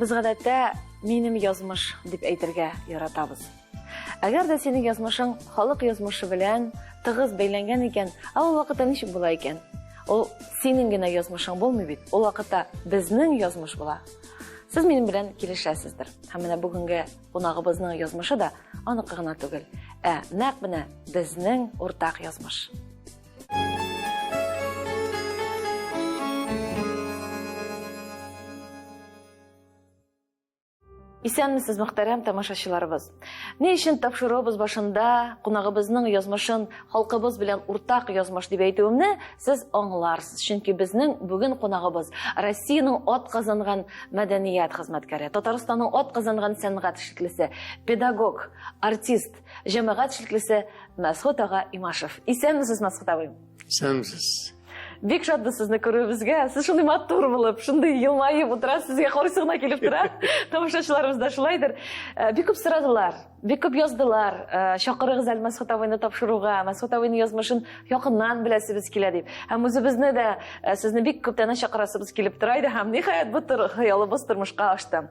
Без гадәттә минем язмыш дип әйтергә яратабыз. Әгәр дә синең язмышың халык язмышы белән тыгыз бәйләнгән икән, ә ул вакытта ничек була икән? Ул синең генә язмышың булмый бит. Ул вакытта безнең язмыш була. Сез минем белән килешәсездер. Һәм менә бүгенге кунагыбызның язмышы да аныкы гына түгел, ә нәкъ менә безнең уртак язмыш. Исәнмесез, мөхтәрәм тамашачыларыбыз. Ни өчен тапшыруыбыз башында кунагыбызның язмышын халкыбыз белән уртак язмыш дип әйтүемне сез аңларсыз. Чөнки безнең бүген кунагыбыз Россиянең ат казанган мәдәният хезмәткәре, Татарстанның ат казанган сәнгать эшлеклесе, педагог, артист, җәмәгать эшлеклесе Мәсхүт ага Имашев. Исәнмесез, Мәсхүт абый. Исәнмесез. Бик шатбыз сезне күрүебезгә. Сез шундый матур булып, шундый елмаеп утырасыз, сезгә карыйсы гына килеп тора. Тамашачыларыбыз да шулайдыр. Э, бик күп сорадылар, бик күп яздылар. Э, чакырыгыз әле Мәсхүт абыйны тапшыруга, Мәсхүт абыйның язмышын якыннан беләсебез килә дип. Һәм үзебезне дә э, сезне бик күптән чакырасыбыз килеп тора иде һәм ниһаять бу хыялыбыз тормышка ашты.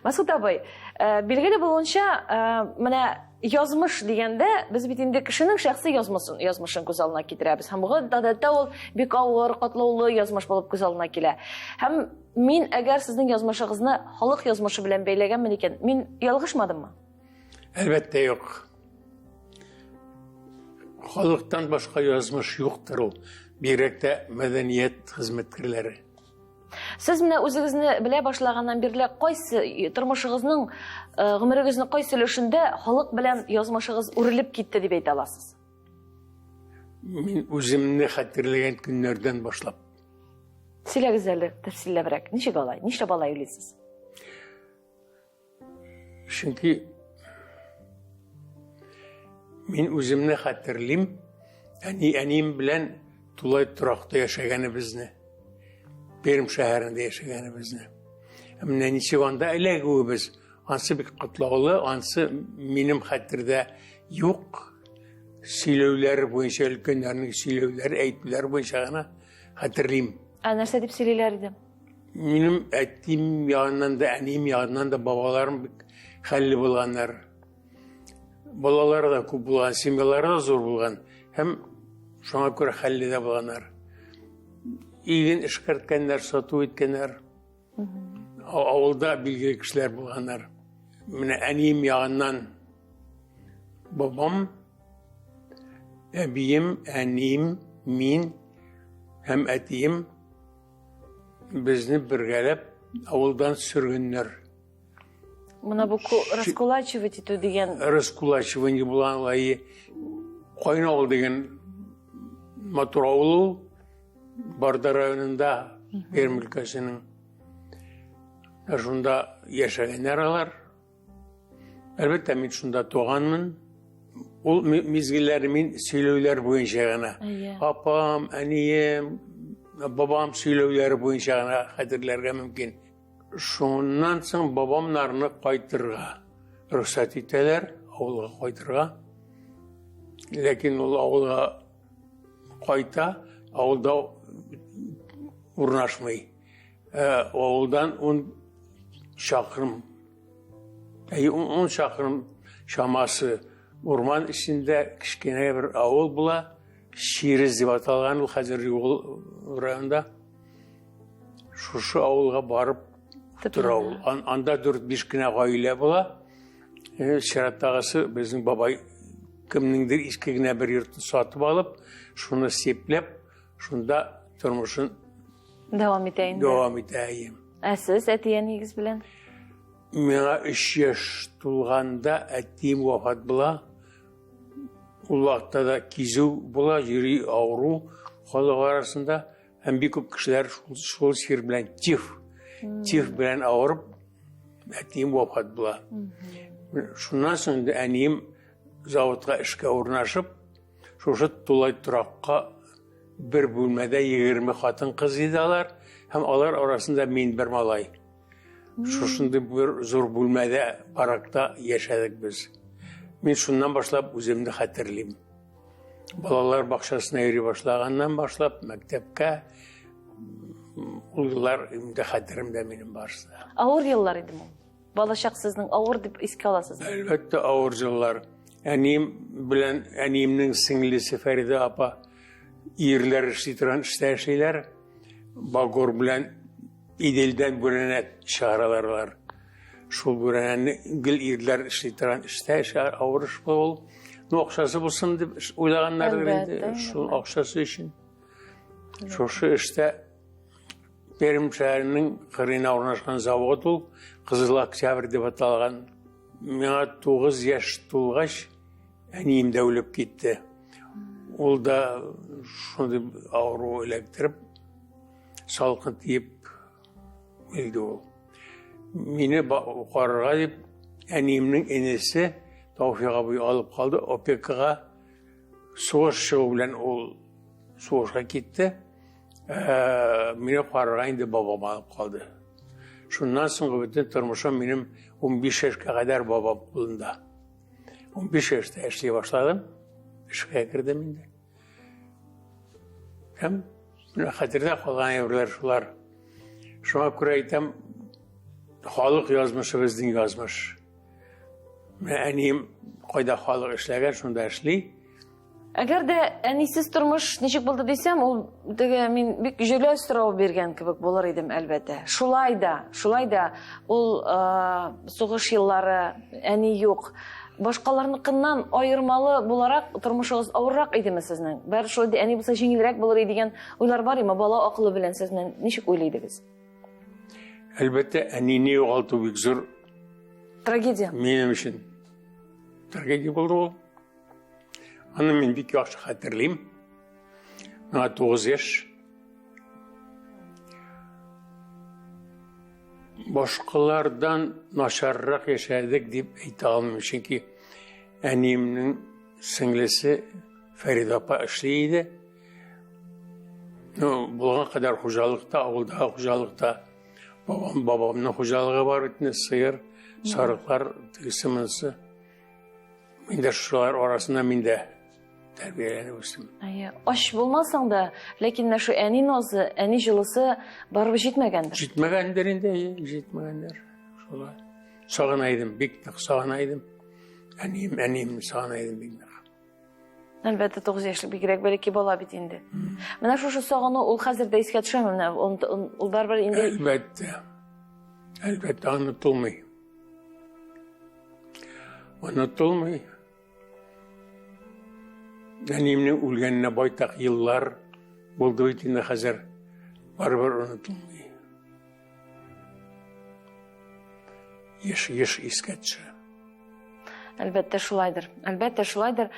Мәсхүт абый, билгеле булуынча, менә Язмыш дигәндә, без бит инде кешенең шәхси язмышын, язмышын күз алдына китерәбез. Һәм гадәттә ул бик авыр, катлаулы язмыш булып күз алдына килә. Һәм мин әгәр сезнең язмышыгызны халык язмышы белән бәйләгәнмен икән, мин ялгышмадыммы? Әлбәттә, юк. Халыктан башка язмыш юктыр ул. Бигрәк тә мәдәният хезмәткәрләре. Сез менә үзегезне белә башлаганнан бирле кайсы тормышыгызның, э, гомерегезнең кайсы өлешендә халык белән язмышыгыз үрелеп китте дип әйтә аласыз? Мин үземне хәтерләгән көннәрдән башлап. Сөйләгез әле тәфсилләбрәк. Ничек алай? Нишләп алай уйлыйсыз? Чөнки мин үземне хәтерлим, әни әнием белән тулай торакта яшәгәнебезне, Пермь шәһәрендә яшәгәнебезне. Ә менә ничек анда эләгүебез, ансы бик катлаулы, ансы минем хәтердә юк. Сөйләүләре буенча, өлкәннәрнең сөйләүләре, әйтүләре буенча гына хәтерлим. Ә нәрсә дип сөйлиләр иде? Минем әтием ягыннан да, әнием ягыннан да бабаларым бик хәлле булганнар. Балалары да күп булган, семьялары да зур булган һәм шуңа күрә хәлле дә булганнар. Иген эшкәрткәннәр, сату иткәннәр. Авылда билгеле кешеләр булганнар. Менә әнием ягыннан бабам, әбием, әнием, мин һәм әтием Безне бергәләп авылдан сөргәннәр. Менә бу раскулачивать итү дигән. Раскулачивание булган лайы Кайын авыл дигән матур авыл ул. Барда районында, Пермь өлкәсенең. Шунда яшәгәннәр алар. Әлбәттә, мин шунда туганмын. Ул мизгелләрне мин сөйләүләр буенча гына. Апам, әнием, бабам сөйләүләре буенча гына хәтерләргә мөмкин. Шуннан соң бабамнарны кайтырга рөхсәт итәләр, авылга кайтырга. Ләкин ул авылга кайта, авылда урнашмый. Э, авылдан 10 чакрым, әй, 10 чакрым чамасы урман эчендә кечкенә бер авыл була. Ширез дип аталган ул хәзер юл районда. Шушы авылга барып тора ул. Анда 4-5 кенә гаилә була. Э, чираттагысы безнең бабай кемнеңдер иске генә бер йортын сатып алып, шуны сипләп, шунда тормышын Дәвам итә инде. Дәвам итә, әйе. Ә сез әти-әниегез белән? Миңа 3 яшь тулганда әтием вафат була. Ул вакытта да кизү була, йөри авыру халык арасында. Һәм бик күп кешеләр шул, шул чир белән тиф, тиф белән авырып, әтием вафат була. Шуннан соң инде әнием заводка эшкә урнашып, шушы тулай торакка Бер бүлмәдә 20 хатын-кыз иде алар, һәм алар арасында мин бер малай. Шушындый бер зур бүлмәдә, баракта яшәдек без. Мин шуннан башлап үземне хәтерлим. Балалар бакчасына йөри башлаганнан башлап, мәктәпкә, Ул еллар инде хәтеремдә минем барысы да. Авыр еллар идеме ул? Балачак сезнең авыр дип искә аласызмы? Әлбәттә, авыр еллар. Әнием белән әниемнең сеңлесе Фәридә апа ирләр эшли торган эштә эшлиләр. Багор белән Иделдән бүрәнә чыгаралар алар. Шул бүрәнәне гел ирләр эшли торган эштә эш авыр эш була ул. Ну, акчасы булсын дип уйлаганнардыр инде. Шул акчасы өчен. Шушы эштә Пермь шәһәренең кырыена урнашкан завод ул, Кызыл Октябрь дип аталган. Миңа 9 яшь тулгач, әнием дә үлеп китте. Ул да шундый авыру эләктереп, салкын тиеп үлде ул. Мине карарга дип әниемнең энесе Тауфик абый алып калды опекага. Сугыш чыгу белән ул сугышка китте. Э, мине карарга инде бабам алып калды. Шуннан соңгы бөтен тормышым минем 15 яшькә кадәр бабам кулында. 15 яшьтә эшли башладым. Эшкә кердем инде. Һәм менә хәтердә калган әйберләр шулар. Шуңа күрә әйтәм, халык язмышы безнең язмыш. Менә әнием кайда халык эшләгән, шунда эшли. Әгәр дә әнисез тормыш ничек булды дисәм, ул теге мин бик җөлә сорау биргән кебек булыр идем, әлбәттә. Шулай да, шулай да ул сугыш еллары, әни юк. Башкаларныкыннан аермалы буларак тормышыгыз авыррак идеме сезнең? Бәр шулай әни булса җиңелрәк булыр иде дигән уйлар бар име? Бала акылы белән сез ничек уйлый идегез? Әлбәттә, әнине югалту бик зур трагедия. Минем өчен трагедия булды ул. Аны мин бик яхшы хәтерлим. Миңа 9 яшь. Башкалардан начаррак яшәдек дип әйтә алмыйм, чөнки әниемнең сеңлесе Фәридә апа эшли иде. Ну, булган кадәр хуҗалыкта, авылдагы хуҗалыкта бабам, бабамның хуҗалыгы бар бит инде, сыер, сарыклар, тегесе монысы. Мин дә шулар арасында мин дә тәрбияләнеп үстем. Әйе, ач булмасаң да, ләкин менә шу әни назы, әни җылысы барыбер җитмәгәндер. Җитмәгәндер инде, әйе, җитмәгәндер. Шулай. Сагына идем, бик нык сагына идем. Әнием, әниемне сагына идем бик нык. Әлбәттә, 9 яшьлек бигрәк бәләкәй бала бит инде. Менә шушы сагыну ул хәзер дә искә төшәме? Менә ул барыбер инде Әлбәттә. Әлбәттә, онытылмый. Онытылмый. Әниемнең үлгәненә байтак еллар булды бит инде хәзер. Барыбер онытылмый. Еш-еш искә төшә. Әлбәттә шулайдыр. Әлбәттә шулайдыр.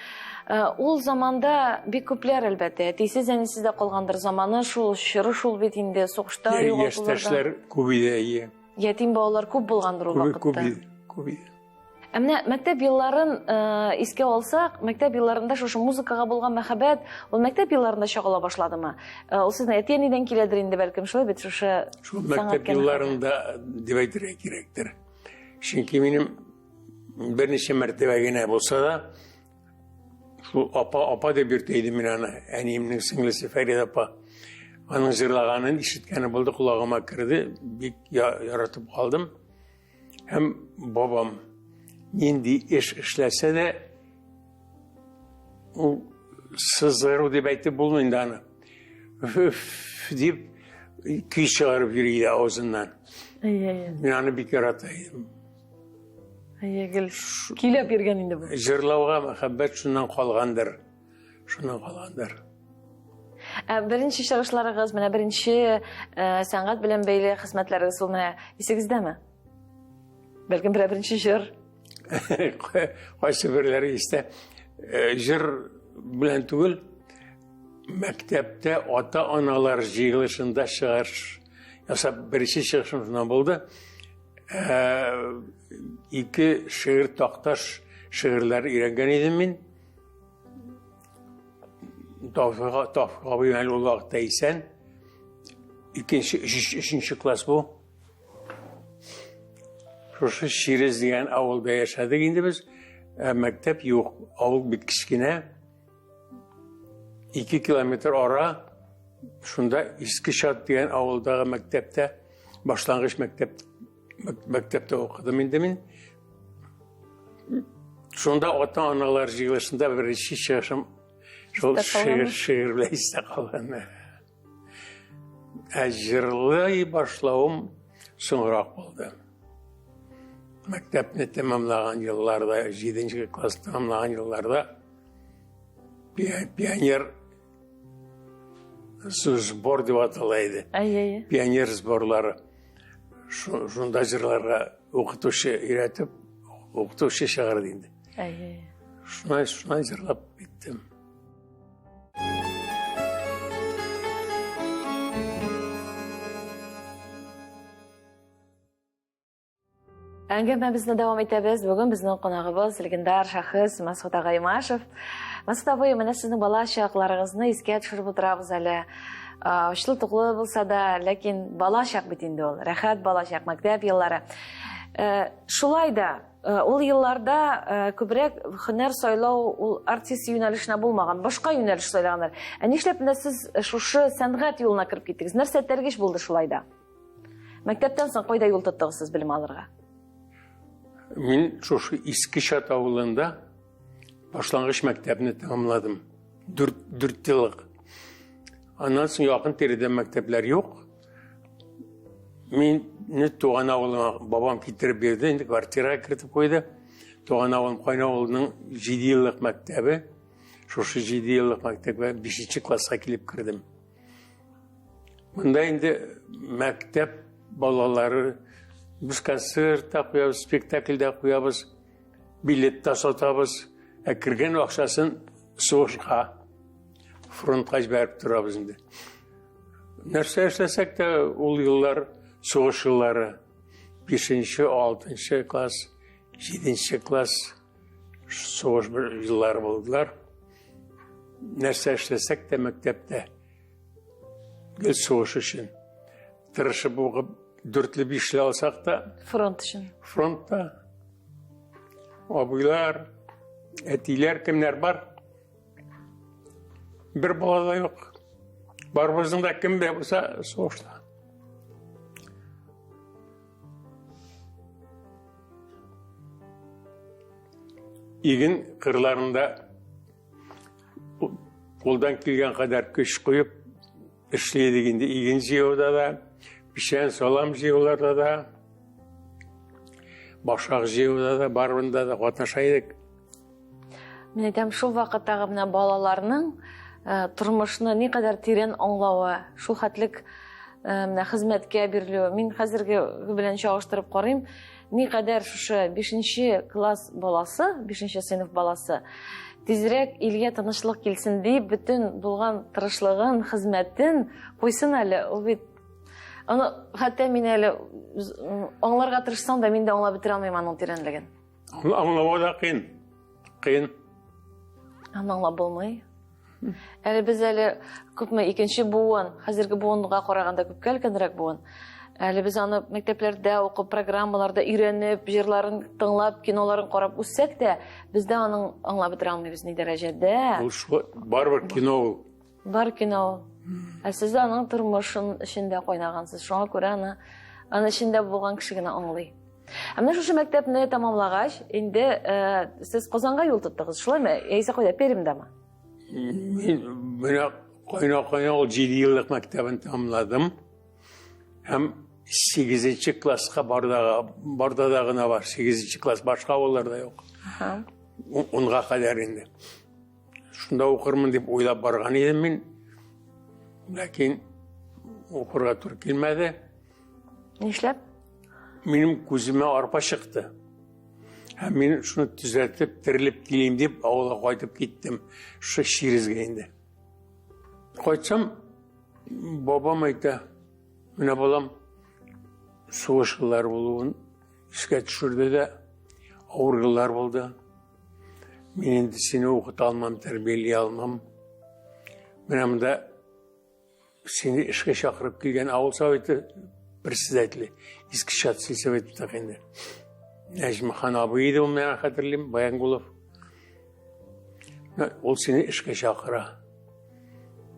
Э, ул заманда бик күпләр әлбәттә әтисез әнисез дә калгандыр заманы шул чоры шул бит инде сугышта югалтуларда. Яшьтәшләр күп иде, әйе. Ятим балалар күп булгандыр ул вакытта. Күп иде, күп иде. Ә менә мәктәп елларын э, искә алсак, мәктәп елларында шушы музыкага булган мәхәббәт, ул мәктәп елларында чагыла башладымы? Э, ул сезнең әти-әнидән киләдер инде, бәлкем, шулай бит, шушы Шул мәктәп елларында дип әйтергә кирәктер. Чөнки минем берничә мәртәбә генә булса да, шул апа, апа дип йөртә идем мин аны, әниемнең сеңлесе Фәридә апа. Аның җырлаганын ишеткәне булды, колагыма керде, бик яратып калдым. Һәм бабам нинди эш эшләсә дә, ул сызгыру дип әйтеп булмый инде аны. Өф дип көй чыгарып йөри иде авызыннан. Әйе, әйе. Мин аны бик ярата идем. Әйе, гел көйләп йөргән инде бу. Җырлауга мәхәббәт шуннан калгандыр. Шуннан калгандыр. Ә беренче чыгышларыгыз, менә беренче э, сәнгать белән бәйле хезмәтләрегез ул менә исегездәме? Бәлкем берәр беренче җыр. Кайсы берләре истә. Э, җыр белән түгел, мәктәптә ата-аналар җыелышында чыгыш ясап беренче чыгышым шуннан булды. Э, ике шигырь такташ шигырьләр өйрәнгән идем мин. Тавфыйк Тавфыйк абый әле ул вакытта исән. Икенче, өченче, өченче класс бу. Шушы Ширез дигән авылда яшәдек инде без. Ә мәктәп юк, авыл бик кечкенә. 2 километр ара. Шунда Иске Чат дигән авылдагы мәктәптә, башлангыч мәктәп мәктәптә укыдым инде мин. Шунда ата-аналар җыелышында беренче чыгышым шул шигырь шигырь белән истә калган. Ә җырлый башлавым соңрак булды. Мәктәпне тәмамлаган елларда, 7 класс тәмамлаган елларда пионер сбор дип атала иде. Әйе, әйе. Пионер сборлары. Шунда җырларга укытучы өйрәтеп, укытучы чыгарды инде. Әйе. Шуннан шуннан җырлап киттем. Әңгәмәбезне дәвам итәбез. Бүген безнең кунагыбыз легендар шәхес Мәсгут агай Имашев. Мәсгут абый, менә сезнең бала чакларыгызны искә төшереп утырабыз әле. Очлы туклы булса да, ләкин бала чак бит инде ул. Рәхәт бала чак, мәктәп еллары. Шулай да ул елларда күбрәк һөнәр сайлау ул артист юнәлешенә булмаган, башка юнәлеш сайлаганнар. Ә нишләп менә сез шушы сәнгать юлына кереп киттегез? Нәрсә этәргеч булды шулай да? Мәктәптән соң кайда юл тоттыгыз сез белем алырга? Мин шушы Иске Чат авылында башлангыч мәктәпне тәмамладым. 4 еллык. Аннан соң якын тирәдә мәктәпләр юк. Мине туган авылыма бабам китереп бирде, инде квартирага кертеп куйды. Туган авылым Кайна авылының 7 еллык мәктәбе. Шушы 7 еллык мәктәпкә 5 класска килеп кердем. Монда инде мәктәп балалары без концерт та куябыз, спектакль дә куябыз, билет та сатабыз. Ә кергән акчасын сугышка, фронтка җибәреп торабыз инде. Нәрсә эшләсәк тә, ул еллар сугыш еллары. 5-нче, 6-нчы класс, 7-нче класс сугыш еллары булдылар. Нәрсә эшләсәк тә мәктәптә гел сугыш өчен. Тырышып укып, дүртле бишле алсак та, фронт өчен. Фронтта абыйлар, әтиләр кемнәр бар? Бер бала да юк. Барыбызның да кем дә булса сугышта. Иген кырларында кулдан килгән кадәр көч куеп эшли идек инде иген җыюда да, печән, салам җыюларда да, башак җыюда да, барында да катнаша идек. Мин әйтәм, шул вакыттагы менә балаларның э, тормышны никадәр тирән аңлавы, шул хәтлек э, менә хезмәткә бирелүе. Мин хәзерге белән чагыштырып карыйм, никадәр шушы 5 класс баласы, 5 сыйныф баласы тизрәк илгә тынычлык килсен дип, бөтен булган тырышлыгын, хезмәтен куйсын әле. Ул бит аны хәтта мин әле аңларга тырышсам да, мин дә аңлап бетерә алмыйм аның тирәнлеген. Аңлавы да кыен. Кыен. Аны аңлап булмый. Әле без әле күпме икенче буын, хәзерге буынга караганда күпкә өлкәнрәк буын. Әле без аны мәктәпләрдә укып, программаларда өйрәнеп, җырларын тыңлап, киноларын карап үссәк тә, без дә аның аңлап бетерә алмыйбыз ни дәрәҗәдә. Ул шул барыбер кино ул. Бар кино ул. Ә сез аның тормышын эчендә кайнагансыз. Шуңа күрә аны аны эчендә булган кеше генә аңлый. Ә менә шушы мәктәпне тәмамлагач, инде э, сез Казанга юл тоттыгыз, шулаймы? Яисә кайда, Пермьдәме? Мин менә кайна-кайна ул 7 еллык мәктәбен тәмамладым. Һәм 8 класска Бардага, Бардада гына бар, 8 класс башка авылларда юк. Унга кадәр инде. Шунда укырмын дип уйлап барган идем мин. Ләкин укырга туры килмәде. Нишләп? Минем күземә арпа чыкты. Һәм мин шуны төзәтеп, терелеп килим дип авылга кайтып киттем. Шушы Ширезгә инде. Кайтсам, бабам әйтә, менә балам, сугыш еллары булуын искә төшерде дә, авыр еллар булды. Мин инде сине укыта алмам, тәрбияли алмам. Менә монда Сине эшкә чакырып килгән авыл советы председателе, Иске Чат сельсоветы так инде. Нәҗмихан абый иде ул, мин хәтерлим, Баянгулов. Ул сине эшкә чакыра.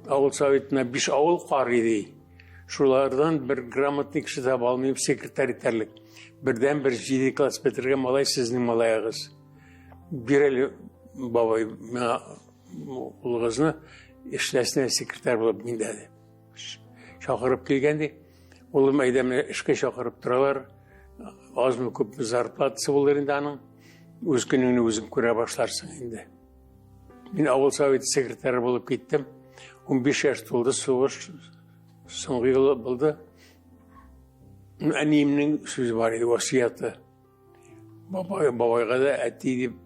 Авыл советына 5 авыл карый ди. Шулардан бер грамотный кеше таба алмыйм, секретарь итәрлек. Бердән бер 7 класс бетергән малай сезнең малаегыз. Бир әле, бабай, миңа улыгызны эшләсен секретарь булып миндә дип. Чакырып килгән ди. Улым, әйдә, менә эшкә чакырып торалар. Азмы күпме зарплатасы булыр инде аның. Үз көнеңне үзең күрә башларсың инде. Мин авыл советы секретаре булып киттем. 15 яшь тулды, сугыш соңгы елы булды. Әниемнең сүзе бар иде, васыяты. Бабай, бабайга да әти дип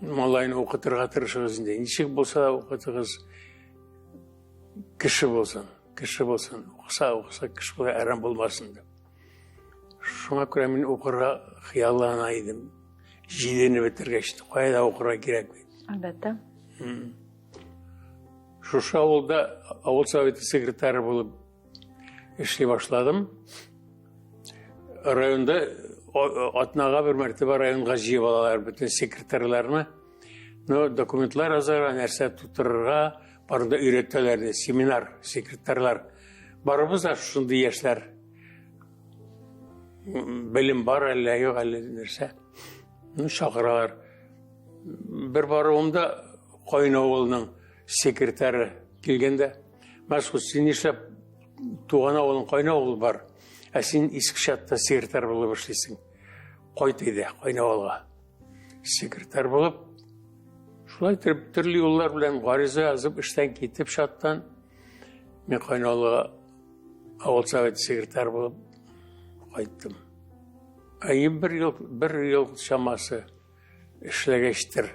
малайны укытырга тырышыгыз инде. Ничек булса да укытыгыз. Кеше булсын, кеше булсын. Укыса, укыса, кеше булса, әрәм булмасын дип. Шуңа күрә мин укырга хыяллана идем. Җидене бетергәч, кая да укырга кирәк бит. Әлбәттә. Шушы авылда авыл советы секретаре булып эшли башладым. Районда атнага бер мәртәбә районга җыеп алалар бөтен секретарьларны. Но документлар язарга, нәрсә тутырырга, барын да өйрәтәләр, семинар, секретарьлар. Барыбыз да шундый яшьләр. Белем бар әллә юк әллә нәрсә. Ну, чакыралар. Бер баруымда Каен авылының секретаре килгәндә, Мәсгут, син нишләп туган авылың Каен авыл бар, ә син Иске Чатта секретарь булып эшлисең. Кайт әйдә Каен авылга. Секретарь булып, шулай итеп төрле юллар белән гариза язып эштән китеп Чаттан мин Каен авылга авыл советы секретарь булып кайттым. Әйе, бер ел чамасы эшләгәчтер.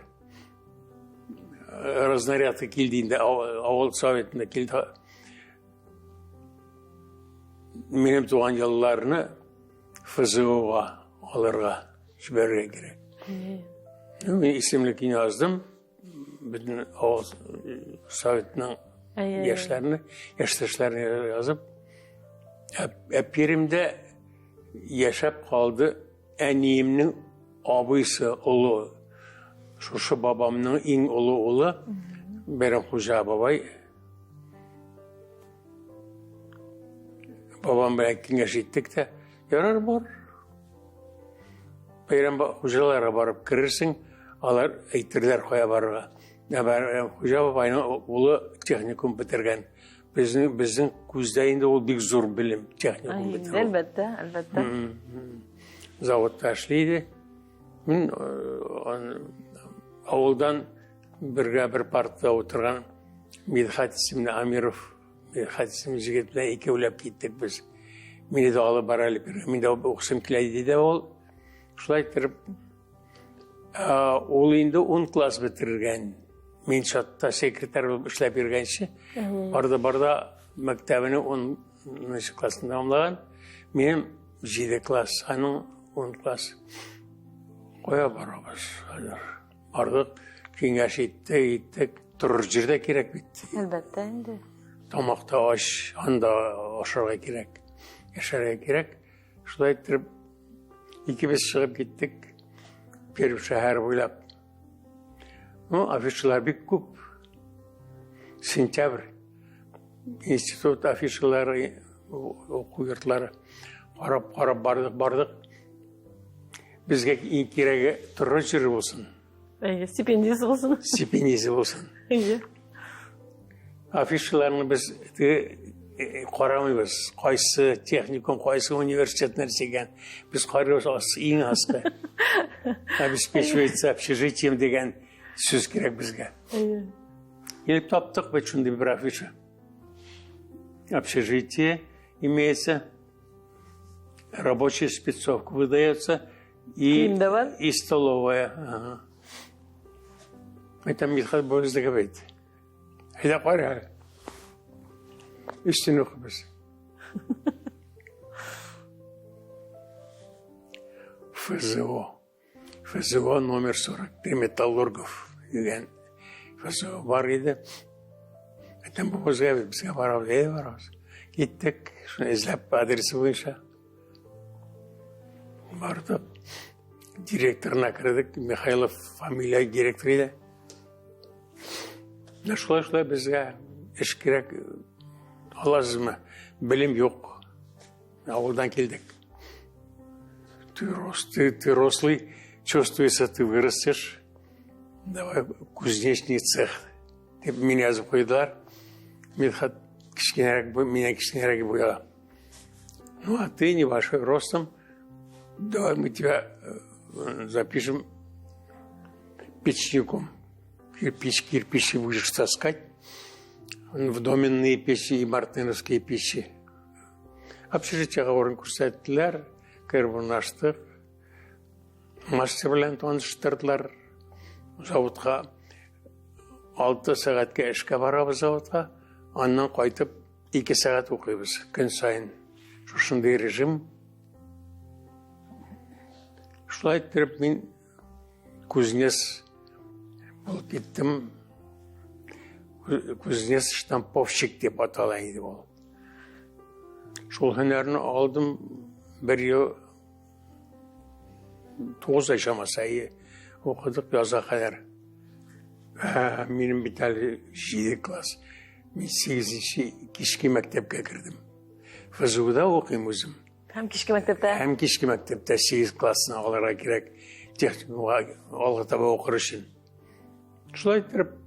Разнарядка килде инде, авыл советына килде. Минем туган елларны ФЗОга алырга җибәрергә кирәк. Ну, мин исемлекне яздым. Бөтен авыл советының яшьләрне, яшьтәшләрне язып. Ә Пермьдә яшәп калды Әниемнең абыйсы олы, шушы бабамның иң олы улы Бәйрәмхуҗа бабай. Бабам белән киңәш иттек тә, ярар бар. Бәйрәм хуҗаларга барып керерсең, алар әйтерләр кая барырга. Ә Бәйрәмхуҗа бабайның улы техникум бетергән. Безнең безнең күздә инде ул бик зур белем, техникум бетерү. Әлбәттә, әлбәттә. Заводта эшли иде. Мин э, авылдан бергә бер партада утырган Мидхат исемле Амиров, Мидхат исемле җегет белән икәүләп киттек без. Мине дә алып бар әле, мин дә укысым килә диде ул. Шулай иттереп Ул инде 10 класс бетергән. Мин чатта секретарь булып эшләп йөргәнче, барда барда мәктәбенең 10 классын тәмамлаган. Минем 7 класс, аның 10 класс. Кая барабыз хәзер? Бардык, киңәш иттек, иттек. Торыр җир дә кирәк бит. Әлбәттә инде. Тамакта ач, анда ашарга кирәк, яшәргә кирәк. Шулай иттереп, икебез чыгып киттек Пермь шәһәре буйлап. Ну, афишалар бик күп. Сентябрь. Институт афишалары, уку йортлары. Карап, карап бардык, бардык. Безгә иң кирәге торыр җир булсын. Әйе, стипендиясе булсын. Стипендиясе булсын. Әйе. Афишаларны без теге э, карамыйбыз. Кайсы техникум, кайсы университет нәрсә икән. Без карыйбыз ас, иң аскы. Обеспечивается общежитием дигән сүз кирәк безгә. Әйе. Килеп таптык бит шундый бер афиша. Общежитие имеется, рабочая спецовка выдается и, и столовая. Ага. Это Михаил Борисович говорит. Әйдә кара әле. Өстен укыбыз. ФЗО. ФЗО номер 43 металлургов дигән ФЗО бар иде. Әйтәм, бу безгә безгә барабыз, әйдә барабыз. Киттек, шуны эзләп адресы буенча. Бардык. Директорына кердек, Михайлов фамилия директор иде. Менә шулай шулай безгә Эш кирәк. Аласызмы? Белем юк. Авылдан килдек. Ты рос, ты рослый, чувствуется, ты вырастешь. Давай кузнечный цех. Дип мине язып куйдылар. Мидхат кечкенәрәк, миннән кечкенәрәк буяла. Ну, а ты небольшой ростом, давай мы тебя запишем печником. Кирпич, кирпичи будешь таскать в доменные печи и мартеновские печи. Общежитиега урын күрсәттеләр, кереп урнаштык. Мастер белән таныштырдылар. Заводка 6 сәгатькә эшкә барабыз заводка, аннан кайтып 2 сәгать укыйбыз көн саен. Шушындый режим. Шулай иттереп мин кузнец булып киттем. Кузнец штамповщик дип атала иде ул. Шул һөнәрне алдым бер ел 9 ай чамасы әйе укыдык язга кадәр. Ә, минем бит әле 7 класс. Мин 8 кичке мәктәпкә кердем. ФЗУда укыйм үзем. Һәм кичке мәктәптә? Һәм кичке мәктәптә 8 классны алырга кирәк техникумга алга таба укыр өчен. Шулай иттереп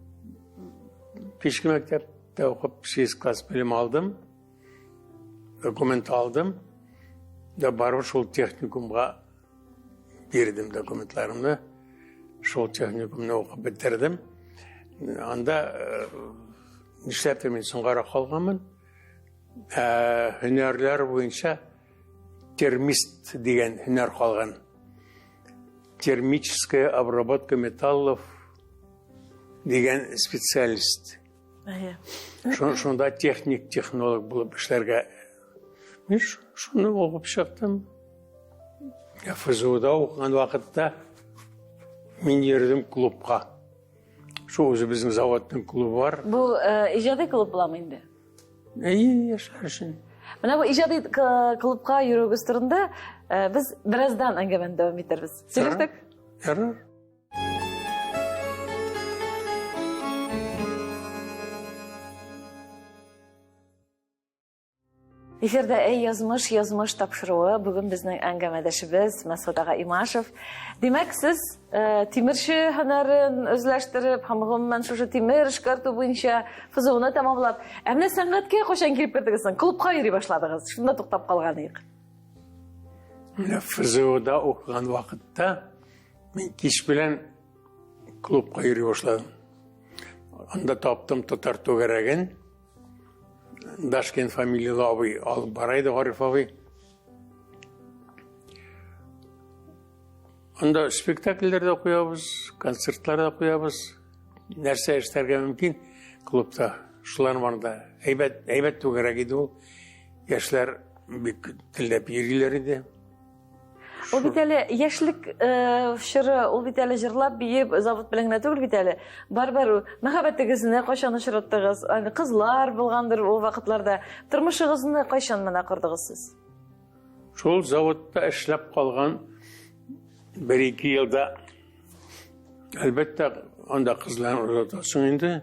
кичке мәктәптә укып 8 класс белем алдым. Документ алдым. Да барып шул техникумга бирдем документларымны. Шул техникумны укып бетердем. Анда нишләптер мин соңгарак калганмын. Һөнәрләр буенча термист дигән һөнәр калган. Термическая обработка металлов дигән специалист. Шунда техник, технолог булып эшләргә. Мин шуны укып чыктым. ФЗУда укыган вакытта мин йөрдем клубка. Шул үзебезнең заводның клубы бар. Бу иҗади клуб буламы инде? Әйе, яшьләр өчен. Менә бу иҗади клубка йөрүегез турында без бераздан әңгәмәне дәвам итәрбез. Сөйләштек? Ярар. Эфирда Әй язмыш, язмыш тапшыруы. Бүген безнең әңгәмәдәшебез Мәсгут ага Имашев. Димәк, сез тимерче һөнәрен үзләштереп һәм гомумән шушы тимер эшкәртү буенча ФЗУны тәмамлап, ә менә сәнгатькә кайчан килеп кердегез соң? Клубка йөри башладыгыз. Шунда туктап калган идек. Менә ФЗУда укыган вакытта мин кич белән клубка йөри башладым. Анда таптым татар түгәрәген. Дашкин фамилиялы абый алып бара иде, Гариф абый. Анда спектакльләр дә куябыз, концертлар да куябыз. Нәрсә эшләргә мөмкин клубта? Шулар бар да. Әйбәт, әйбәт түгәрәк иде ул. Яшьләр бик теләп йөриләр иде. Ул бит әле яшьлек чоры, ул бит әле җырлап, биеп, завод белән генә түгел бит әле. Барбар мәхәббәтегезне кайчан очраттыгыз? Аны кызлар булгандыр ул вакытларда. Тормышыгызны кайчан менә кордыгыз сез? Шул заводта эшләп калган бер-ике елда әлбәттә анда кызларны озатасың инде.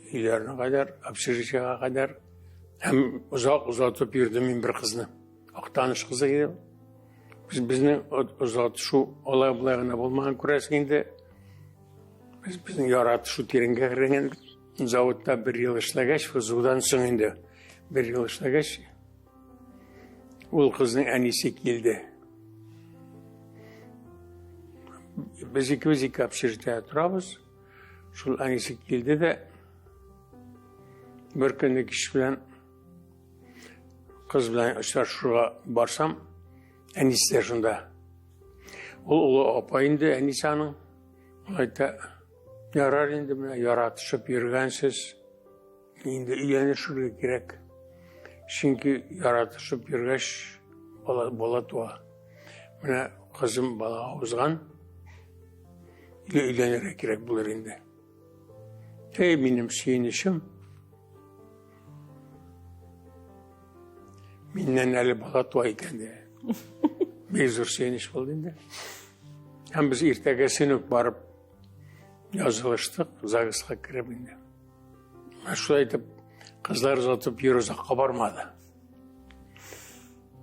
Өйләренә кадәр, общежитиега кадәр. Һәм озак озатып йөрдем мин бер кызны. Актаныш кызы иде. Без безнең озатышу алай-болай гына булмаган күрәсең инде. Без безнең яратышу тирәнгә кергән. Заводта бер ел эшләгәч, ФЗУдан соң инде бер ел эшләгәч, ул кызның әнисе килде. Без икебез ике общежитиедә торабыз. Шул әнисе килде дә бер көнне кич белән Кыз белән очрашуга барсам, әнисе дә шунда. Ул олы апа инде, әнисе аның. Ул әйтә, ярар инде менә яратышып йөргәнсез, инде өйләнешергә кирәк. Чөнки яратышып йөргәч, бала, бала туа. Менә кызым балага узган, өйләнергә кирәк булыр инде. Эй, минем сөенечем. Миннән әле бала туа икән ди. Бик зур сөенеч булды инде. Һәм без иртәгәсен үк барып язылыштык, ЗАГСка кереп инде. Шулай итеп Кызлар озатып йөрү озакка бармады.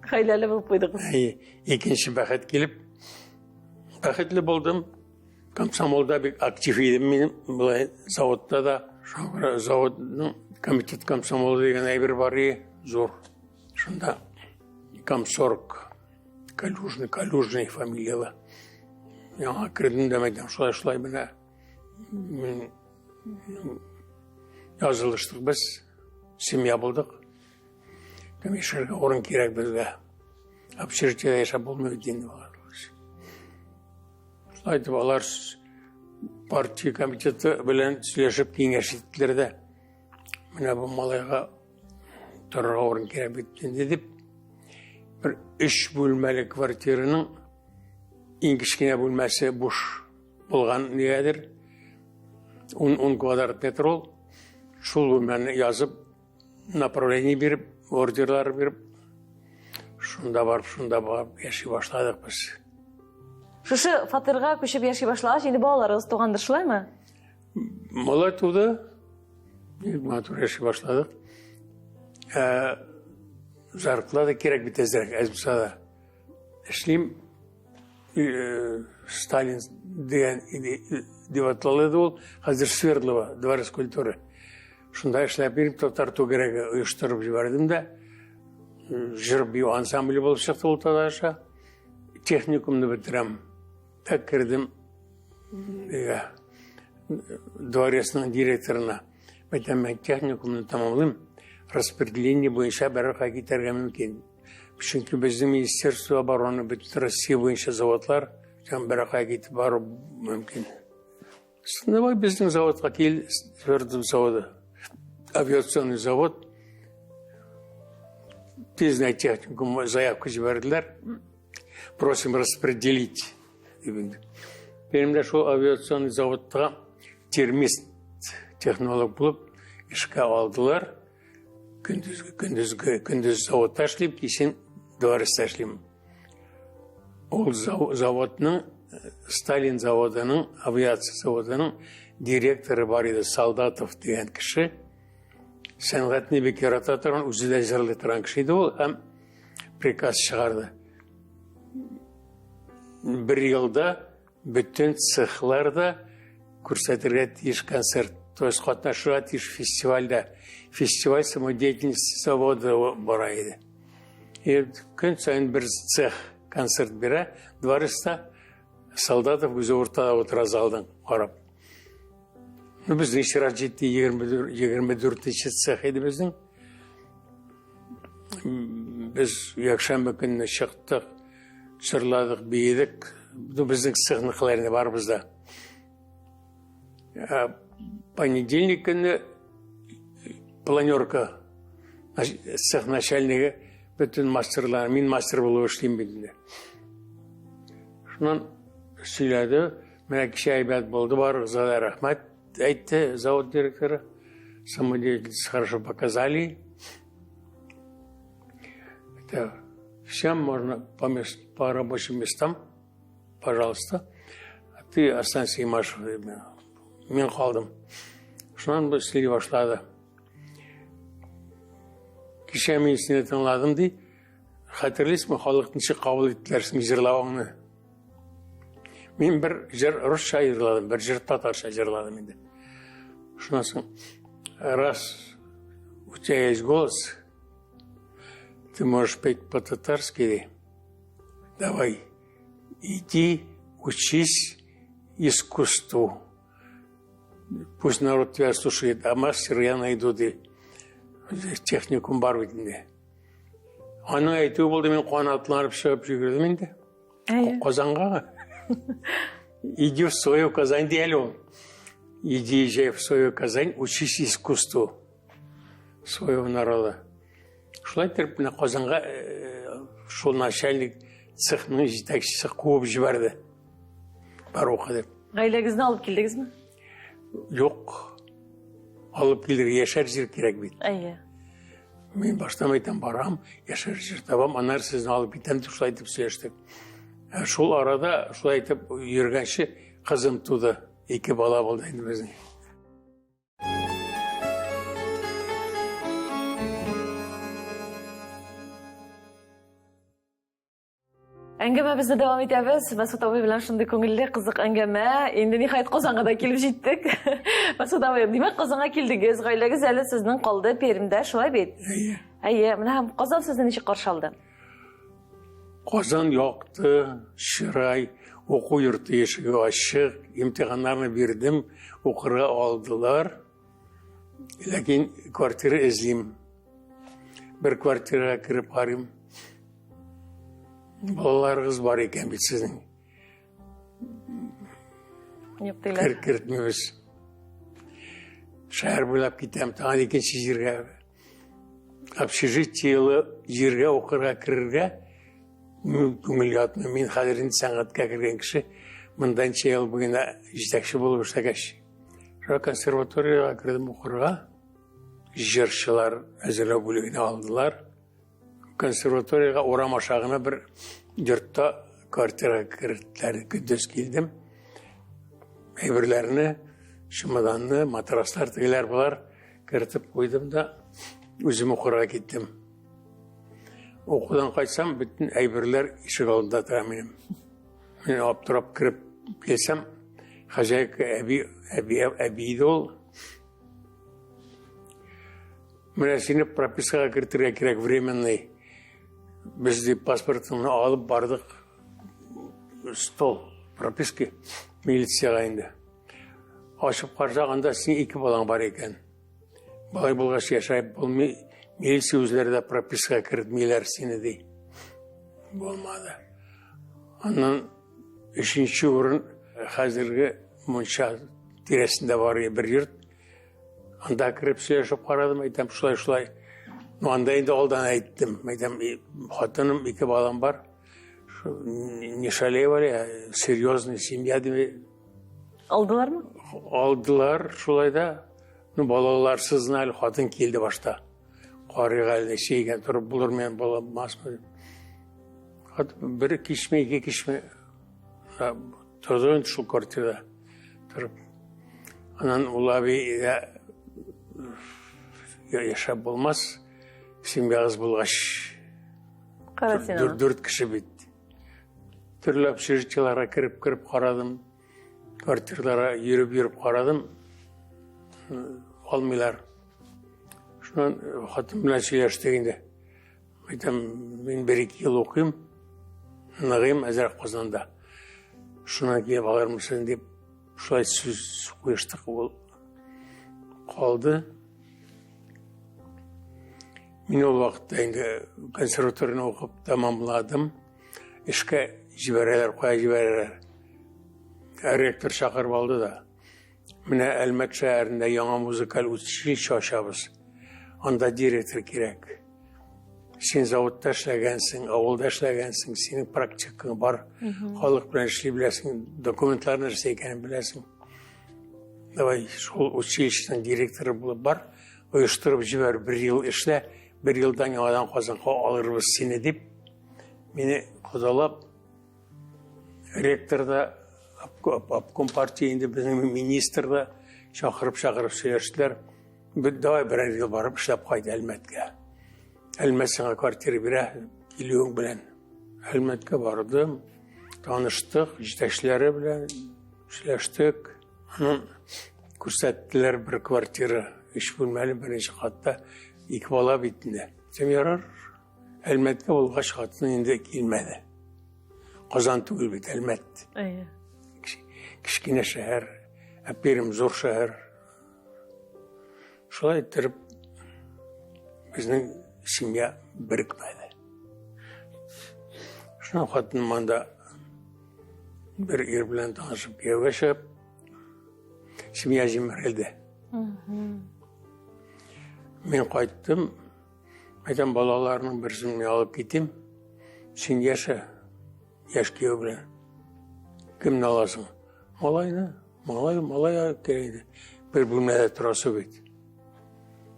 Гаиләле булып куйдыгыз. Икенче бәхет килеп, бәхетле булдым. Комсомолда бик актив идем мин, болай заводта да. Шуңа заводның комитет комсомолы дигән әйбер бар иде, зур. Шунда комсорг Калюжный, Калюжный фамилиялы. Яңа кердем дә мәйтәм, шулай шулай менә мин язылыштык без, семья булдык. Кем яшәргә урын кирәк безгә. Общежитиедә яшәп булмый бит инде алар. Шулай итеп алар партия комитеты белән сөйләшеп киңәш иттеләр дә. Менә бу малайга торырга урын кирәк бит инде дип бер өч бүлмәле квартираның иң кечкенә бүлмәсе буш булган нигәдер. 10 квадрат метр ул. Шул бүлмәне язып направление биреп, ордерлар биреп, шунда барып, шунда барып яши башладык без. Шушы фатирга күчеп яши башлагач, инде балаларыгыз тугандыр, шулаймы? Малай туды. Бик матур яши башладык. Ә, зарплата кирәк бит әзрәк, әз булса да. Эшлим. Э, Сталин дигән дип атала иде ул. Хәзер Свердлова, дворец культуры. Шунда эшләп йөреп татар түгәрәге оештырып җибәрдем дә, җыр бию ансамбле булып чыкты ул татарча. Техникумны бетерәм. Ә кердем нигә дворецның директорына. Әйтәм, мин техникумны тәмамлыйм, распределение буенча берәр кая китәргә мөмкин. Чөнки безнең Министерство обороны бөтен Россия буенча заводлар, һәм берәр кая китеп бару мөмкин. Давай безнең заводка кил, Свердлов заводы, авиационный завод. Тиз генә техникум заявка җибәрделәр. Просим распределить. Минем дә шул авиационный заводта термист технолог булып эшкә алдылар. Көндезге, көндезге, көндез заводта эшлим, кичен дворецта эшлим. Ул заводның, Сталин заводының, авиация заводының директоры бар иде, Солдатов дигән кеше. Сәнгатьне бик ярата торган, үзе дә җырлый торган кеше иде ул һәм приказ чыгарды. Бер елда бөтен цехларда күрсәтергә тиеш концерт, то есть катнашырга тиеш фестивальдә. Фестиваль самодеятельности завода бара иде. И көн саен бер цех концерт бирә, дворецта Солдатов үзе уртада утыра залдан карап. Ну, безнең чират җитте, 24 цех иде безнең. Без якшәмбе көнне чыктык, җырладык, биедек. Ну, безнең цехныкылар инде барыбыз да. Ә понедельник көнне планерка цех начальнигы бөтен мастерлар, мин мастер булып эшлим бит инде. Шуннан сөйләде, менә кичә әйбәт булды, барыгызга да рәхмәт әйтте завод директоры. Самодеятельность хорошо показали. Это всем можно по, мест, по рабочим местам, пожалуйста. А ты останься, Имашев, мин калдым. Шуннан бу эшли башлады. Кичә мин сине тыңладым ди. Хәтерлисеңме, халык ничек кабул иттеләр синең җырлавыңны? Мин бер җыр русча җырладым, бер җыр татарча җырладым инде. Шуннан соң раз у тебя есть голос, ты можешь петь по-татарски, давай, иди, учись искусству. Пусть народ тебя слушает, а мастер я найду, ди. Техникум бар бит инде. Аның әйтүе булды, мин канатланып чыгып йөгердем инде. Казанга. Иди в свою Казань, ди әле ул. Иди, езжай в свою Казань, учись искусству своего народа. Шулай итеп, менә Казанга шул начальник цехның җитәкчесе куып җибәрде. Бар укы дип. Гаиләгезне алып килдегезме? Юк. Алып килергә яшәр җир кирәк бит. Әйе. Мин баштан әйтәм, барам, яшәр җир табам, аннары сезне алып китәм дип шулай итеп сөйләштек. Ә шул арада шулай итеп йөргәнче кызым туды. Ике бала булды инде безнең. Әңгәмәбезне дәвам итәбез. Мәсгут абый белән шундый күңелле, кызык әңгәмә. Инде ниһаять Казанга да килеп җиттек. Мәсгут абый, димәк, Казанга килдегез. Гаиләгез әле сезнең калды Пермьдә, шулай бит? Әйе. Әйе, менә һәм Казан сезне ничек каршы алды? Казан якты, чырай, уку йорты ишеге ачык, имтиханнарны бирдем, укырга алдылар. Ләкин квартира эзлим. Бер квартирага кереп карыйм. Балаларыгыз бар икән бит сезнең. Юк диләр. Кер кертмибез. Шәһәр буйлап китәм, тагын икенче җиргә. Общежитиелы җиргә укырга керергә күңел ятмый. Мин хәзер инде сәнгатькә кергән кеше, монда ничә ел буена җитәкче булып эшләгәч. Шуңа консерваториягә кердем укырга. Җырчылар әзерләү бүлегенә алдылар. Консерваториягә урам аша гына бер йортта квартирага керттеләр. Көндез килдем. Әйберләрне, чемоданны, матраслар, тегеләр болар кертеп куйдым да үзем укырга киттем. Укудан кайтсам, бөтен әйберләр ишек алдында тора минем. Мин аптырап кереп килсәм, хозяйка әби, әби, әби иде ул. Менә сине пропискага кертергә кирәк временный. Без дип паспортыңны алып бардык. Стол прописки милициягә инде. Ачып карасак, анда синең ике балаң бар икән. Болай булгач яшәп булмый, милиция үзләре дә пропискага кертмиләр сине ди. Булмады. Аннан өченче урын хәзерге мунча тирәсендә бар бер йорт. Анда кереп сөйләшеп карадым, әйтәм, шулай шулай. Ну, анда инде алдан әйттем. Әйтәм, хатыным, ике балам бар. Не шалевали, серьезная семья дип. Алдылармы? Алдылар, шулай да. Ну, балаларсыз әле хатын килде башта. Карыйк әле ничә торып булыр мен булмасмы дип. Хат бер кичме, ике кичме торды инде шул квартирада торып. Аннан ул әби яшәп булмас, семьягыз булгач. Дүрт кеше бит. Төрле общежитиеларга кереп-кереп карадым. Квартираларга йөреп-йөреп карадым. Алмыйлар. Шуннан хатын белән сөйләштек инде. Әйтәм, мин бер-ике ел укыйм, ныгыйм әзрәк Казанда. Шуннан килеп алырмын дип, шулай сүз куештык, ул калды. Мин ул вакытта инде консерваторияне укып тәмамладым. Эшкә җибәрәләр, кая җибәрәләр. Ректор чакырып алды да. Менә Әлмәт шәһәрендә яңа музыкаль училище ачабыз. Анда директор кирәк. Син заводта эшләгәнсең, авылда эшләгәнсең, синең практикаң бар. Халык белән эшли беләсең, документлар нәрсә икәнен беләсең. Давай шул училищеның директоры булып бар, оештырып җибәр, бер ел эшлә, бер елдан яңадан Казанга алырбыз сине дип, мине кодалап ректор да, обком партия инде безнең министр да чакырып-чакырып сөйләштеләр. Давай берәр ел барып эшләп кайт Әлмәткә. Әлмәт сиңа квартира бирә, килүең белән. Әлмәткә бардым, таныштык, җитәкчеләре белән сөйләштек. Аннан күрсәттеләр бер квартира, өч бүлмәле беренче катта, ике бала бит инде. Әйтсәм, ярар. Әлмәткә булгач хатын инде килмәде. Казан түгел бит, Әлмәт. Әйе. Кечкенә шәһәр, ә Пермь зур шәһәр. Шулай иттереп безнең семья берекмәде. Шуннан хатыным анда бер ир белән танышып кияүгә чыгып, семья җимерелде. Мин кайттым, Әйтәм, балаларның берсен мин алып китим. Син яшә, яшь кияү белән. Кемне аласың? Малайны. Малай, малай алып кирәк иде. Бер бүлмәдә торасы бит.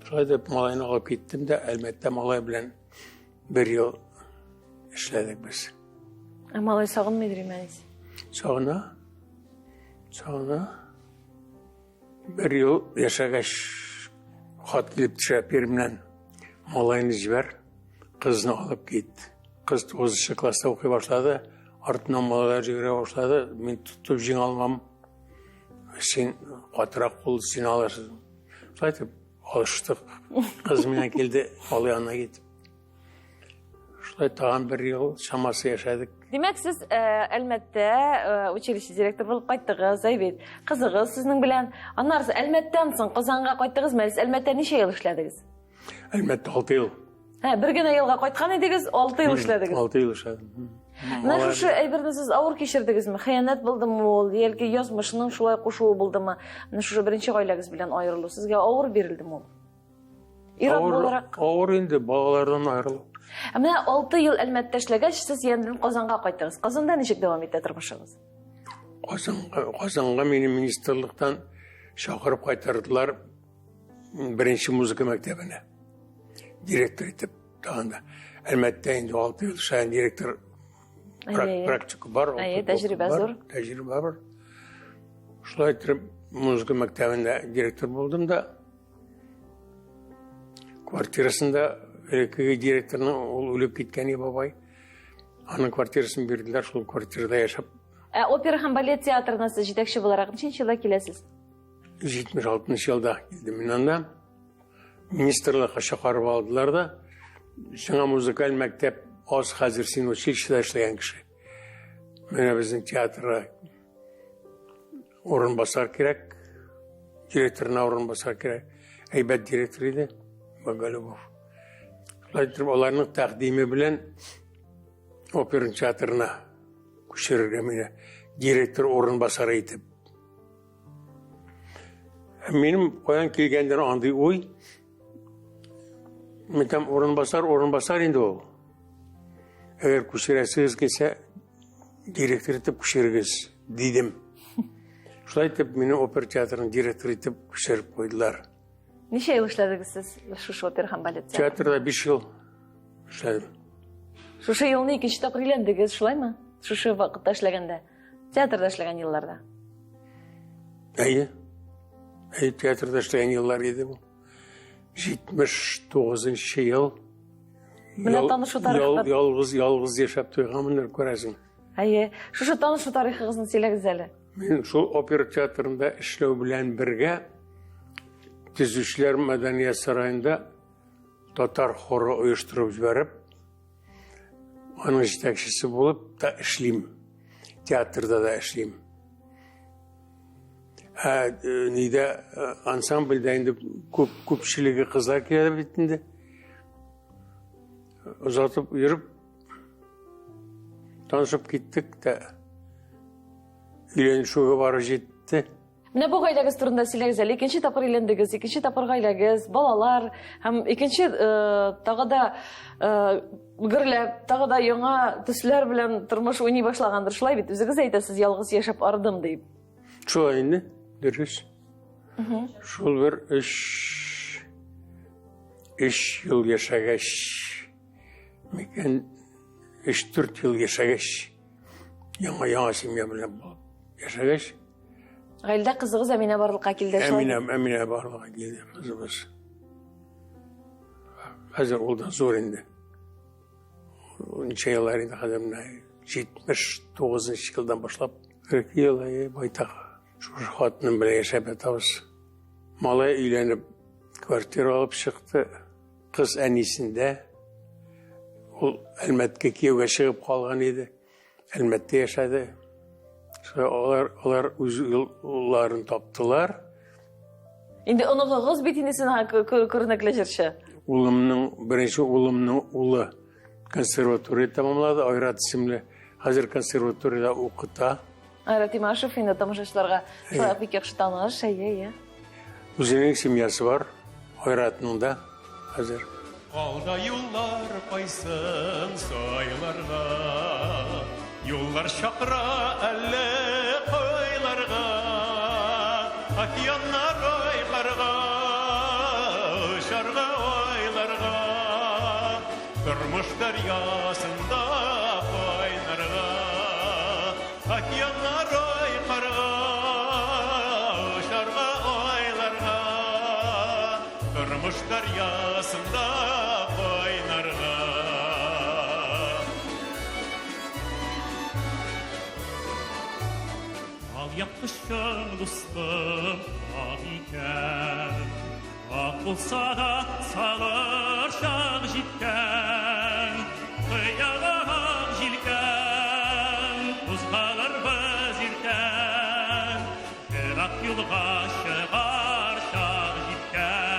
Шулай дип малайны алып киттем дә, Әлмәттә малай белән бер ел эшләдек без. Ә малай сагынмыйдыр инде, әнисе? Сагына. Сагына. Бер ел яшәгәч, хат килеп төшә Пермьнән. Малайны җибәр, кызны алып кит. Кыз 9 класста укый башлады. Артыннан малайлар йөгерә башлады. Мин тотып җиңә алмам. Син катырак кул, син алырсың. Шулай итеп алыштык. Кыз миңа килде, малай янына китеп. Шулай тагын бер ел чамасы яшәдек. Димәк, сез э, Әлмәттә э, училище директоры булып кайттыгыз, әй бит. Кызыгыз сезнең белән. Аннары Әлмәттән соң Казанга кайттыгызмы? Сез Әлмәттә ничә ел эшләдегез? Әлмәттә 6 ел. Ә, бер генә елга кайткан идегез, 6 ел эшләдегез. 6 ел эшләдем. Менә шушы әйберне сез авыр кичердегезме? Хыянәт булдымы ул, яки язмышның шулай кушуы булдымы? Менә шушы беренче гаиләгез белән аерылу сезгә авыр бирелдеме ул? Ир-ат буларак. Авыр инде балалардан аерылу. Ә менә 6 ел Әлмәттә эшләгәч, сез янәдән Казанга кайттыгыз. Казанда ничек дәвам итә тормышыгыз? Казанга, Казанга мине министрлыктан чакырып кайтардылар беренче музыка мәктәбенә. Директор итеп тагын да. Әлмәттә инде 6 ел эшләгән директор практика бар. Әйе, тәҗрибә зур. Тәҗрибә бар. Шулай итеп музыка мәктәбендә директор булдым да. Квартирасында элеккеге директорның ул үлеп киткән бабай. Аның квартирасын бирделәр, шул квартирада яшәп. Ә опера һәм балет театрына сез җитәкче буларак ничәнче елда киләсез? 76 елда килдем мин анда. Министрлыкка чакырып алдылар да, сиңа музыкаль мәктәп аз хәзер син училищеда эшләгән кеше. Менә безнең театрга Урынбасар кирәк, директорына урынбасар кирәк. Әйбәт директор иде Боголюбов. Шулай итеп, аларның тәкъдиме белән опера театрына күчерергә мине директор урынбасары итеп. Минем каян килгәндер андый уй. Мин там урынбасар, урынбасар инде ул. Әгәр күчерәсегез килсә, директор итеп күчерегез, дидем. Шулай итеп, мине опера театрының директоры итеп күчереп куйдылар. Ничә ел эшләдегез сез шушы опера һәм балет театрында? Театрда 5 ел эшләдем. Шушы елны икенче тапкыр өйләндегез, шулаймы? Шушы вакытта эшләгәндә, театрда эшләгән елларда. Әйе. Әйе, театрда эшләгән еллар иде бу. 79 ел. Менә танышу тарихы. Ялгыз, ялгыз яшәп туйганмындыр, күрәсең. Әйе. Шушы танышу тарихыгызны сөйләгез әле. Мин шул опера театрында эшләү белән бергә Төзүчеләр мәдәният сараенда татар хоры оештырып җибәреп, аның җитәкчесе булып та эшлим. Театрда да эшлим. Ә э, нидә э, ансамбльдә инде күп күпчелеге кызлар килә бит инде. Озатып йөреп танышып киттек тә өйләнешүгә барып җитте. Менә бу гаиләгез турында сөйләгез әле. Икенче тапкыр өйләндегез, икенче тапкыр гаиләгез, балалар һәм икенче э, тагы да э, гөрләп, тагы да яңа төсләр белән тормыш уйный башлагандыр. Шулай бит, үзегез әйтәсез, ялгыз яшәп ардым дип. Шулай инде, дөрес. Шул бер өч өч ел яшәгәч, микән өч-дүрт ел яшәгәч, яңа яңа семья белән булып яшәгәч, Гаиләдә кызыгыз Әминә барлыкка килде. Әминә, Әминә барлыкка килде кызыбыз. Хәзер ул да зур инде. Ничә еллар инде хәзер менә 79 елдан башлап 40 ел байтак шушы хатыным белән яшәп ятабыз. Малай өйләнеп квартира алып чыкты. Кыз әнисендә. Ул Әлмәткә кияүгә чыгып калган иде. Әлмәттә яшәде. Шулай алар, алар үз юлларын таптылар. Инде оныгыгыз бит инде син күренекле җырчы. Улымның, беренче улымның улы консерватория тәмамлады, Айрат исемле. Хәзер консерваториядә укыта. Айрат Имашев инде тамашачыларга шулай бик яхшы таныш, әйе, әйе. Үзенең семьясы бар, Айратның да хәзер. Алда юллар кайсын сайларга, Юллар чакыра әллә кайларга, Океаннар айларга, Очарга айларга, Тормыш дәрьясында кайнарга. Океаннар айкарга, очарга айларга, Тормыш дәрьясында кайнарга. Алъяпкычың, дустым, ак икән. Ак булса да салыр чак җиткән. Кыяга ак җилкән, кузгалырбыз иртән. Ерак юлга чыгар чак җиткән.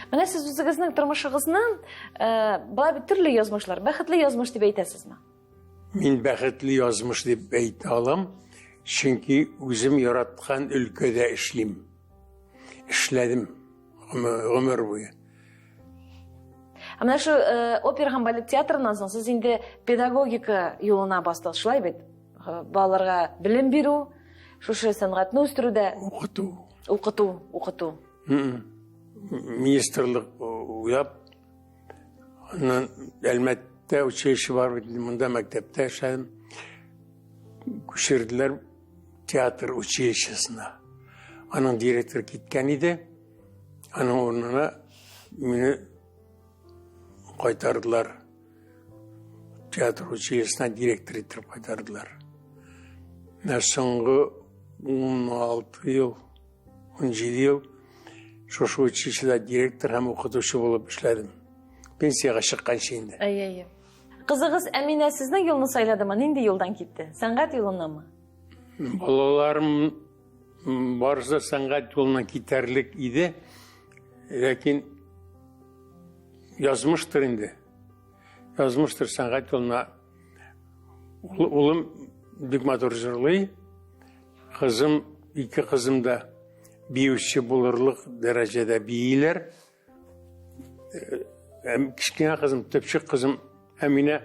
Менә сез үзегезнең тормышыгызны э, болай бит төрле язмышлар, бәхетле язмыш дип әйтәсезме? Мин бәхетле язмыш дип әйтә алам, чөнки үзем яраткан өлкәдә эшлим. Эшләдем гомер буе. Ә менә шу э, опера һәм балет театрыннан соң сез инде педагогика юлына бастыгыз, шулай бит? Э, балаларга белем бирү, шушы сәнгатьне үстерүдә укыту. Укыту, укыту. Министрлык уйлап Аннан Әлмәттә училище бар бит, монда мәктәптә эшләдем. Күчерделәр театр училищесына. Аның директоры киткән иде. Аның урынына мине кайтардылар. Театр училищесына директор итеп кайтардылар. Менә соңгы 16 ел 17 ел шушы училищеда директор һәм укытучы булып эшләдем. Пенсиягә чыкканчы инде. Әйе, әйе. Кызыгыз Әминә сезнең юлны сайладымы? Нинди юлдан китте? Сәнгать юлыннанмы? Балаларым барысы да сәнгать юлыннан китәрлек иде. Ләкин язмыштыр инде. Язмыштыр сәнгать юлына. Улым бик матур җырлый. Кызым, ике кызым да биюче булырлык дәрәҗәдә бииләр. Э, кечкенә кызым, төпчек кызым Әминә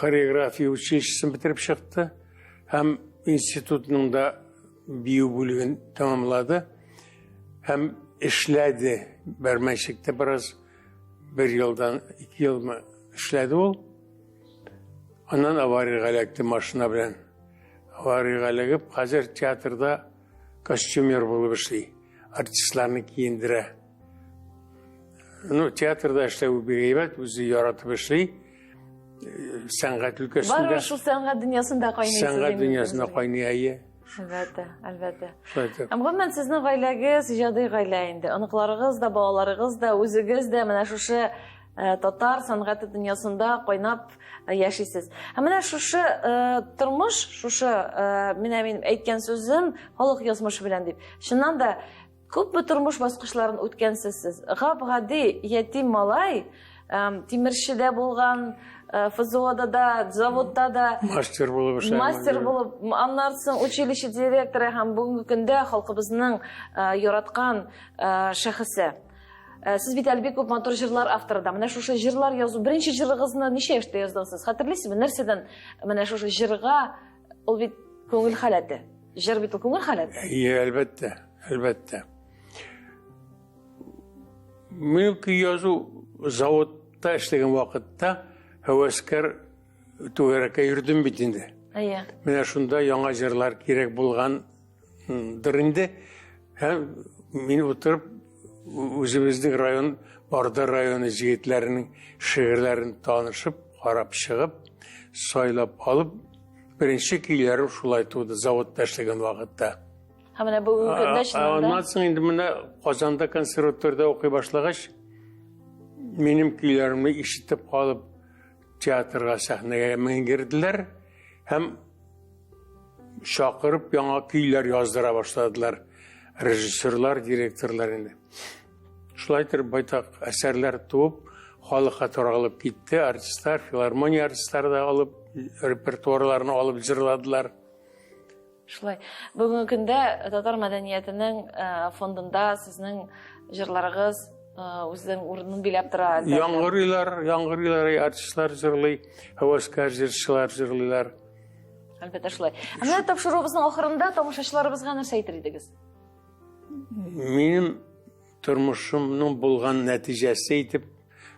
хореография училищесын бетереп чыкты һәм институтның да бию бүлеген тәмамлады һәм эшләде Бәрмәнчектә бераз бер елдан ике елмы эшләде ул. Аннан авариягә эләкте машина белән. Авариягә эләгеп, хәзер театрда костюмер булып эшли. Артистларны киендерә. Ну, театрда эшләү бик әйбәт, үзе яратып эшли. Э, сәнгать өлкәсендә. Барыбер шул сәнгать дөньясында кайныйсыз. Сәнгать дөньясында кайный, әйе. Әлбәттә, әлбәттә. Һәм гомумән сезнең гаиләгез иҗади гаилә инде. Оныкларыгыз да, балаларыгыз да, үзегез дә менә шушы Э, татар сәнгате дөньясында кайнап э, яшисез. Һәм менә шушы э, тормыш, шушы менә мин әйткән сүзем халык язмышы белән дип. Чыннан да күпме тормыш баскычларын үткәнсез сез. Гап-гади ятим малай, тимерчедә булган, ФЗОда да, заводта да мастер булып эшләгән. Мастер булып, аннан соң училище директоры һәм бүгенге көндә халкыбызның яраткан шәхесе. Э, сез бит әле бик күп матур җырлар авторы да. Менә шушы җырлар язу, беренче җырыгызны ничә яшьтә яздыгыз сез? Хәтерлисезме, нәрсәдән менә шушы җырга ул бит күңел халәте. Җыр бит ул күңел халәте. Әйе, әлбәттә, әлбәттә. Мин көй язу заводта эшләгән вакытта һәвәскәр түгәрәккә йөрдем бит инде. Әйе. Менә шунда яңа җырлар кирәк булган дыр инде. Һәм мин утырып үзебезнең район, Барда районы җегетләренең шигырьләрен танышып, карап чыгып, сайлап алып, беренче көйләрем шулай туды заводта эшләгән вакытта. Һәм менә бүгенге көндә чыннан да. Аннан соң инде менә Казанда консерваториядә укый башлагач, минем көйләремне ишетеп калып, театрга сәхнәгә менгерделәр һәм чакырып яңа көйләр яздыра башладылар режиссерлар, директорлар инде. Шулай итеп байтак әсәрләр туып, халыкка таралып китте. Артистлар, филармония артистлары да алып, репертуарларын алып җырладылар. Шулай. Бүгенге көндә татар мәдәниятенең э, фондында сезнең җырларыгыз э, үзенең урынын биләп тора. Яңгырыйлар, яңгырыйлар, артистлар җырлый, һәвәскәр җырчылар җырлыйлар. Әлбәттә шулай. Ә менә тапшыруыбызның ахырында тамашачыларыбызга нәрсә әйтер идегез? Минем тормышымның булган нәтиҗәсе итеп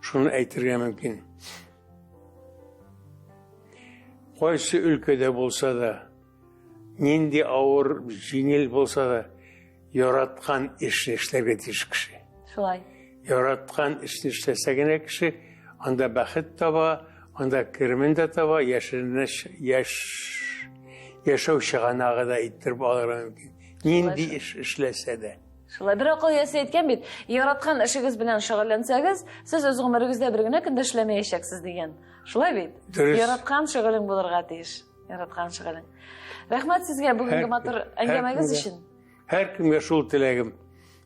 шуны әйтергә мөмкин. Кайсы өлкәдә булса да, нинди авыр, җиңел булса да, яраткан эшне эшләргә тиеш кеше. Шулай. Яраткан эшне эшләсә генә кеше анда бәхет таба, анда керемен дә таба, яшеренә яш яшәү чыганагы да иттереп алырга мөмкин. Нинди эш эшләсә дә. Шулай бер акыл иясе әйткән бит, яраткан эшегез белән шөгыльләнсәгез, сез үз гомерегездә бер генә көн дә эшләмәячәксез дигән. Шулай бит? Дөрес. Яраткан шөгылең булырга тиеш. Яраткан шөгылең. Рәхмәт сезгә бүгенге матур әңгәмәгез өчен. Һәркемгә шул теләгем.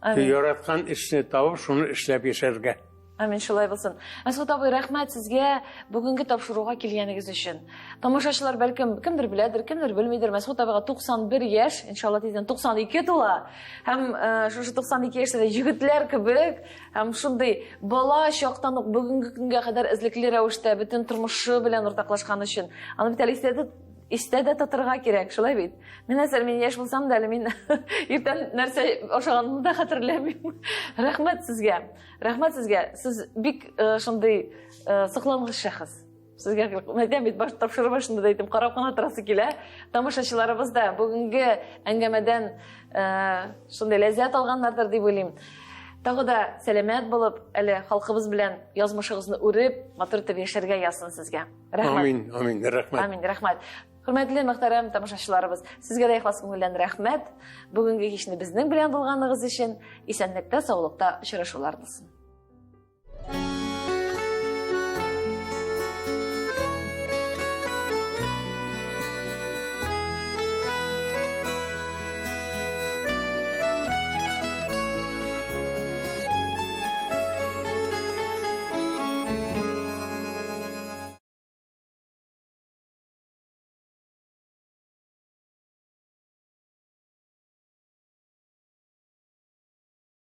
Амин. Яраткан эшне табып, шуны эшләп яшәргә. Амин, шулай булсын. Мәсгут абый, рәхмәт сезгә бүгенге тапшыруга килгәнегез өчен. Тамашачылар бәлкем кемдер беләдер, кемдер белмидер. Мәсгут абыйга 91 яшь, иншалла тиздән 92 тула. Һәм э, шушы 92 яшьтә дә егетләр кебек, һәм шундый бала чактан ук бүгенге көнгә кадәр эзлекле рәвештә бөтен тормышы белән уртаклашкан өчен. Аны бит әле истә истә дә тотырга кирәк, шулай бит? Мин нәрсә, мин яшь булсам да әле мин иртән нәрсә ашаганымны да хәтерләмим. Рәхмәт сезгә. Рәхмәт сезгә. Сез бик э, шундый э, соклангыч шәхес. Сезгә әйтәм бит, баш тапшыру башында да әйтем, карап кына торасы килә. Тамашачыларыбыз да бүгенге әңгәмәдән э, шундый ләззәт алганнардыр дип уйлыйм. Тагы да сәламәт булып, әле халкыбыз белән язмышыгызны үреп, матур итеп яшәргә язсын сезгә. Рәхмәт. Амин, амин, рәхмәт. Амин, рәхмәт. Хөрмәтле мөхтәрәм тамашачыларыбыз, сезгә дә ихлас күңелдән рәхмәт. Бүгенге кичне безнең белән булганыгыз өчен исәнлектә, саулыкта очрашулар булсын.